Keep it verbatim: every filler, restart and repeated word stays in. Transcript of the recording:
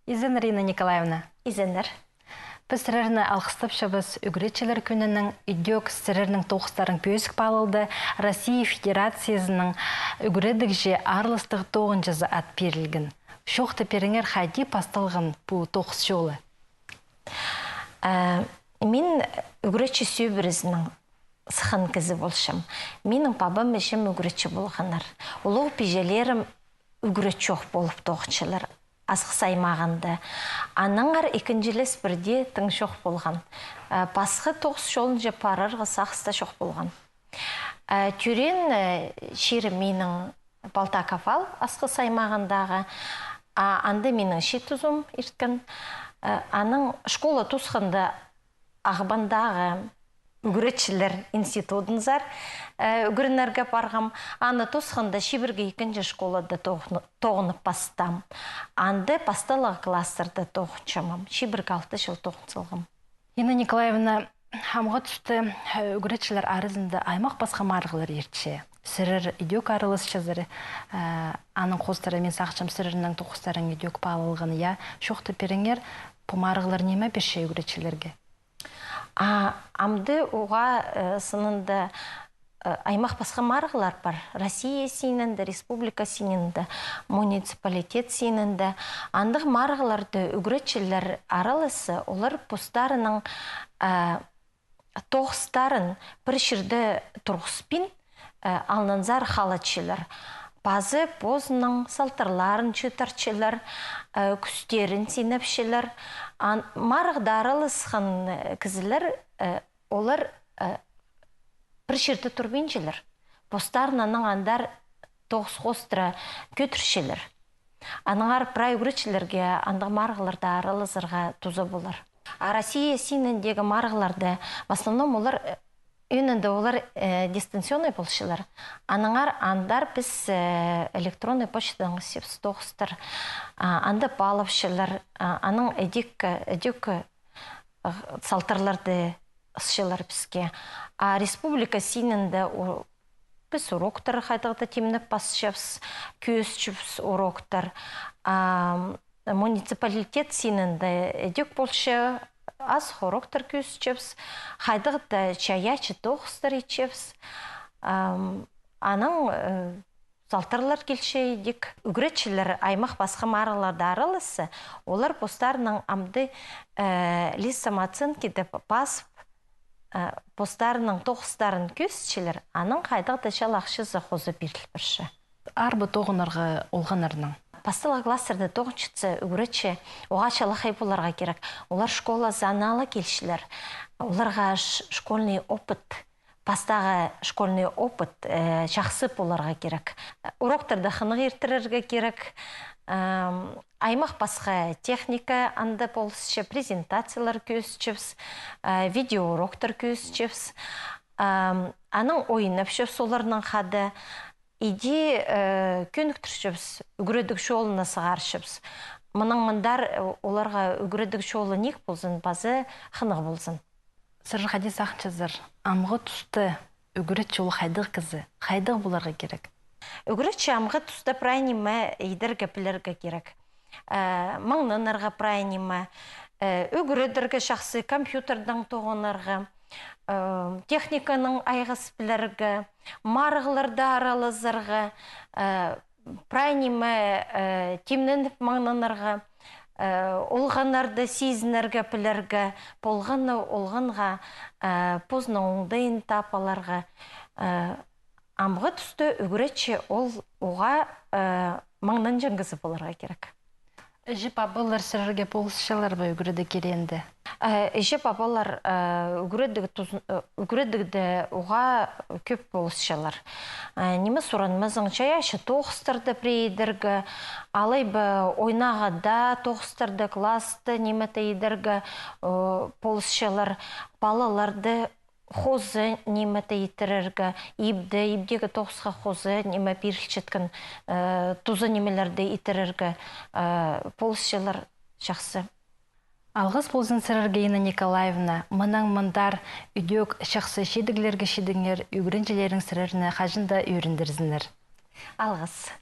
Изеннер, Инна Николаевна. Изеннер. Піс сірерні алғыстапчабыс ӱгретчілер кӱнінең. Ідӧк сірернің тоғыстарың пӧзік паалалды. Россия Федерациязының ӱгредігҷі араластығ тоғынҷызы ат пирілген. Чоохтап пиріңер, хайди пасталған пу тоғыс чолы? Э, мин ӱгретчі сӧбірезінең сыххан кізі полчам. Минің пабам, іҷем ӱгретчі полғаннар. Улуғ пиҷелерім ӱгретчох полып тоғынчалар Асхыс аймағында. Аннаңар ікінҷілес пірдее тың чох полған. Э, пасха тоғыс чолынҷа парарға сағыс та чох полған. Э, тӧреен, э, чирім минің Полтаков аал, Асхыс аймағындағы. А анда минің чиит тузым ирткен. Э, анаң школа тоосханда Ағбандағы ӱгретчілер институдынзар, э, ӱгренерге парғам. Аны тоосханда чибіргі ікінҷі школада тоғны-, тоғынып пастаам. Анда пасталығ класстарда тоғынчам ам. Чибіргі алты чыл тоғын салғам. Инна Николаевна, амғы туста, э, ӱгретчілер аразында аймах пасха марығлар иртче. Сірер ідӧк араласчазар, э, аның хоостыра, мин сағынчам, сірернің тоғыстарың ідӧк паалалған, я. Чоохтап пиріңер, пу марығлар ниме пирче ӱгретчілерге? А, амды уғаа, э, сынында, э, аймах пасха марығлар пар. Россия синінде, республика синінде, муниципалитет синінде. Андағ марығларда ӱгретчілер араласса, олар постарының, э, тоғыстарын пір чирде турғыспин, э, алнынзар халатчалар. Пазы позының салтарларын чыытарчалар, э, кӱстерін синепчелер. Ан-, марығда араласхан, э, кізілер, э, олар, э, пір чирде турбинчалар. Постарын анаң андар тоғыс хоостыра кӧдірчелер. Аннаңар прай ӱгретчілерге андағ марығларда аралазарға туза полар. А Россия синіндегі марығларда в основном олар, э, ӧӧнінде олар, э, дистанционный полчалар. Аннаңар андар піс, э, электронный почтадаң ысчабыс тоғыстар, а, анда паалапчалар, а, анаң ідӧк, ідӧк, э, салтарларды ысчалар піске. А республика синінде у-, піс уроктар хайдағ-да тимнеп пасчабыс, кӧзітчебіс уроктар. А муниципалитет синінде ідӧк полча, азых уроктар кӧзітчебіс, хайдағ-да чайаачы тоғыстар итчебіс. Ам, анаң, э, салтарлар килче ідӧк. Ӱгретчілер аймах пасха марығларда араласса, олар постарының амды, э, лист самооценки дее пазып, э, постарының тоғыстарын кӧзітчелер, анаң хайдағ-да чал ахчазы хоза пиріл парча. Арба тоғынарға олғаннарның? Пасталығ класстарда тоғынчатса, ӱгретчі уғаа чалахай поларға кирек. Олар школазы аннаңар килчелер. Оларға ш-, школьный опыт, пастағы школьный опыт, э, чахсы поларға кирек. Уроктарны хынығ иртірерге кирек. Ам, аймах пасха техника анда полысча, презентациялар кӧзітчебіс, э, видеоуроктар кӧзітчебіс. Ам, анаң ойнапчабыс оларнаң хада. Иди, э, кӧніктірчебіс, ӱгредіг чолына сығарчабыс. Мынаң мындар, э, оларға ӱгредіг чолы ниик ползын, пазы хынығ ползын. Сірер хайди сағынчазар, амғы туста ӱгретчі ол хайдағ кізі, хайдағ поларға кирек? Ӱгретчі амғы туста прай ниме идерге пілерге кирек. Э, маңнанарға прай ниме, э, ӱгредерге чахсы, компьютердең тоғынарға, э, техниканаң айғас пілерге, марығларда аралазарға, э, прай ниме, э, тимненіп маңнанарға, э, олғаннарды сизінерге пілерге, полғанны олғанға, э, позының оңдайын таап аларға, э, амғы туста ӱгретчі ол уғаа, э, маңнанҷаң кізі поларға кирек. Іҷе-пабалар сірерге полысчалар ба ӱгредіг кирегінде? Э, іҷе-пабалар, э, ӱгредіг тузын-, э, ӱгредігде уғаа кӧп полысчалар. Э, ниме суранмазың, чайаачы тоғыстарда пірее идерге, алай ба ойнағада тоғыстарда, класста ниме-де идерге, э, полысчалар. Палаларды хоза ниме-де иттірерге, ибде, ибдегі тоғысха хоза ниме пирілчеткен, э, туза нимелерді иттірерге, э, полысчалар чахсы. Алғыс ползын сірерге, Инна Николаевна, мынаң мындар ідӧк чахсы чидіглерге чидіңер, ӱгренҷілерің сірерні хаҷан даа ӧріндірзіннер. Алғыс.